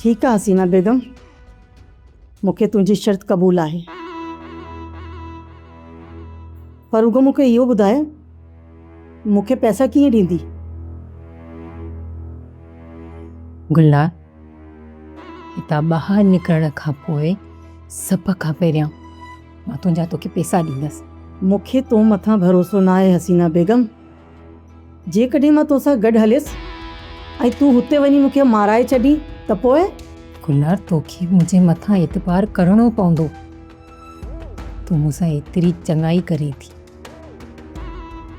ٺيڪ آ حسينه بيگم، مون کي تنهنجي شرط قبول آهي. پر رڳو مون کي اهو ٻڌاء، مون کي پئسا ڪيئن ڏيندي؟ گلنار، هتان ٻاهر نڪرڻ کان پوء سڀ کان پهريان مان تنهنجا توکي پئسا ڏيندس. مون کي تو مٿان ڀروسو ناهي حسينه بيگم. جيڪڏهن مان توسان گڏ هليس ۽ تون هتي وڃي مون کي مارائي ڇڏين ته پوء؟ گلنار توکي منهنجي مٿان اعتبار ڪرڻو پوندو. تون مون سان ايتري چڱائي ڪرين ٿي.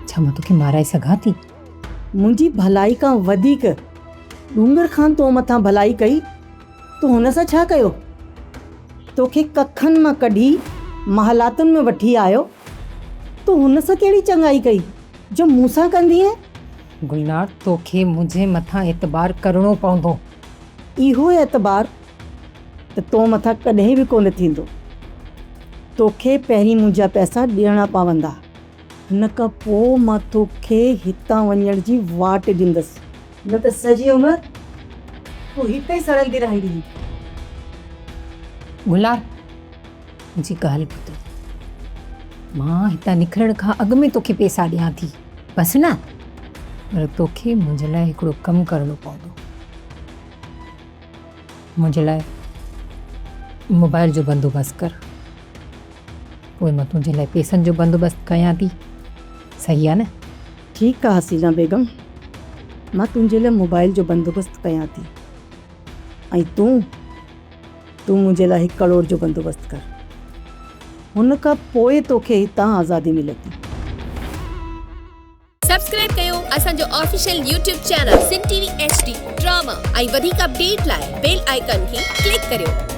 ڇا مان توکي مارائي سگهان ٿي؟ منهنجي ڀلائي کان وڌيڪ ڏونگر خان تو مٿان ڀلائي ڪئي، تو هن سان ڇا ڪيو؟ توکي ڪکن مان ڪڍي محلاتن ۾ وٺي آيو، تو هن سان ڪهڙي چڱائي ڪئي جو مون سان ڪندينء؟ گلنار توکي منهنجي مٿان اعتبار ڪرڻو پوندو. اهو اعتبار ته تو مٿان ڪڏهن به ڪونه ٿيندو. توکي پهرين منهنجا پئسا ڏيڻا پوندا. ان کان پوء مان توکي هتان وڃڻ جي واٽ ڏيندس. نه ته سڄي عمر تون هتي ئي سڙندي رهندينء. گلار، منهنجي ڳالهه ٻڌ. مان هتان نڪرڻ کان اڳ ۾ توکي پئسا ڏيان ٿي. بس نه؟ پر توکي منهنجي لاء هڪڙو ڪم ڪرڻو پوندو. منهنجي لاء موبائل جو بندوبست ڪر. پوء مان تنهنجي لاء پئسن جو بندوبست ڪيان ٿي. صحيح آ نه؟ ٺيڪ آ حسينه بيگم، مان تنهنجي لاء موبائل جو بندوبست ڪيان ٿي ۽ تون تون منهنجي لاء هڪ ڪڙوڙ جو بندوبست ڪر. هن کان پوء توکي هتان آزادي ملندي. سبسڪرائب ڪيو اسان جو official YouTube channel Sindh T V H D drama ۽ وڌيڪ اپڊيٽ لاء بيل آئيڪان کي ڪلڪ ڪريو.